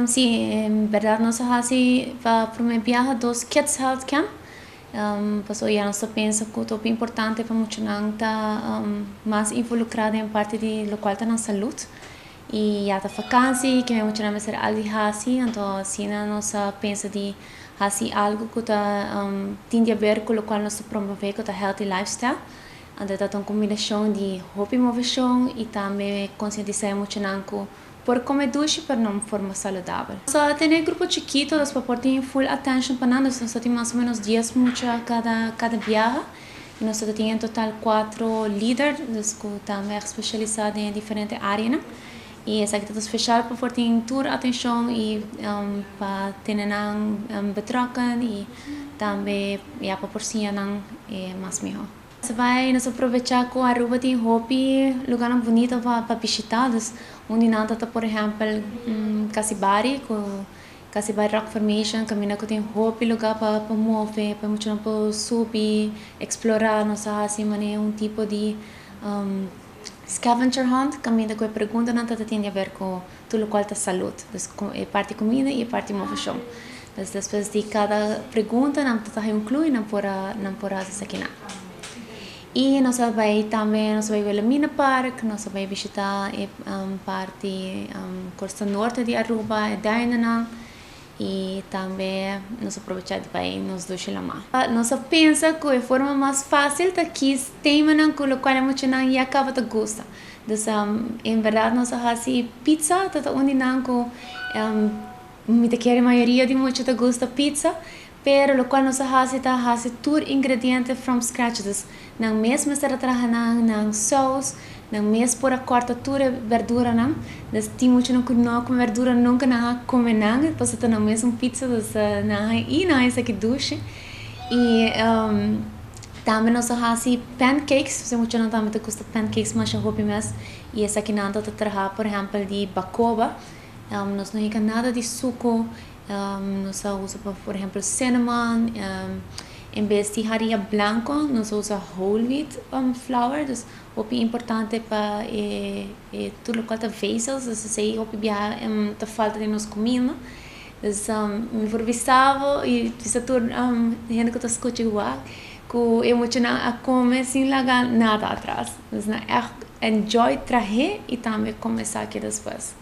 Si, en berdad nos a haci pa prome biaha dos Kids Health Camp. Paso ya nos ta pensa cu ta importante pa muchanan ta mas involucra den parti di locual ta nan salud. Y ya ta vakantie, cu muchanan mester algo di haci, anto asina nos a pensa di haci algo cu ta tin di haber cu locual nos ta promove, cu ta healthy lifestyle. Anto ta un combinacion di hopi movecion y tambe concientisa muchanan cu por come dushi, pero na un forma saludabel. So, tin grupo chikito, nos pa por tin full attention pa nan, nos tin mas o menos 10 mucha cada biaha. Y nos tin en total cuatro lider, dus cu tambe specialisa den diferente area. Y esaki ta special pa por tin tur atencion y pa tene nan betrokken y tambe, ja, pa por siña nan mas miho. Nos bay nos aprovecha cu Aruba tin hopi lugar bunita pa bishita, dus unda nan ta, por ehempel, Casibari, cu Casibari Rock Formation, caminda cu tin hopi lugar pa move, pa mucha pa subi, explora. Nos a haci un tipo di scavenger hunt, caminda cu preguntanan ta tin di haber cu tur locual ta salud, dus e parti cuminda y e parti movecion. Dus despues di cada pregunta, nan ta un clue y nan por haci esaki nan. Y nos a bay tambe, nos a bay Wilhelmina Park, nos a bay bishita e parti costa norte di Aruba, e duinennan, y tambe nos a aprovecha di bay nos dushi lama. Nos a pensa cu e forma mas facil ta kies temanan cu locual muchanan ya caba ta gusta. Dus en berdad nos a haci pizza, ta unda nan cu mi ta kere mayoria di mucha ta gusta pizza, pero locual nos a haci ta haci tur ingrediente from scratch. Dus nan mes mester a traha nan saus, nan mes por a corta tur berduranan. Dus tin mucha nan no come berdura, nunca nan a come nan, paso ta nan mes un pizza, dus nan y nan esaki dushi. Y tambe nos a haci pancakes, so muchanan tambe ta gusta pancakes masha hopi mes. Y esaki nan ta traha, por ehempel, di bacoba. Nos no hinca nada di suco, nos a usa, por ehempel, cinnamon, en bes di hariña blanco, nos a usa whole wheat flour, dus hopi importante pa tur loke ta vezels, dus esey hopi bia ta falta den nos cuminda. Dus mi por bisa bo y bisa tur hende cu ta scucha igual, cu e muchanan a come sin laga nada atras. Dus nan echt enjoy traha y tambe come esaki despues.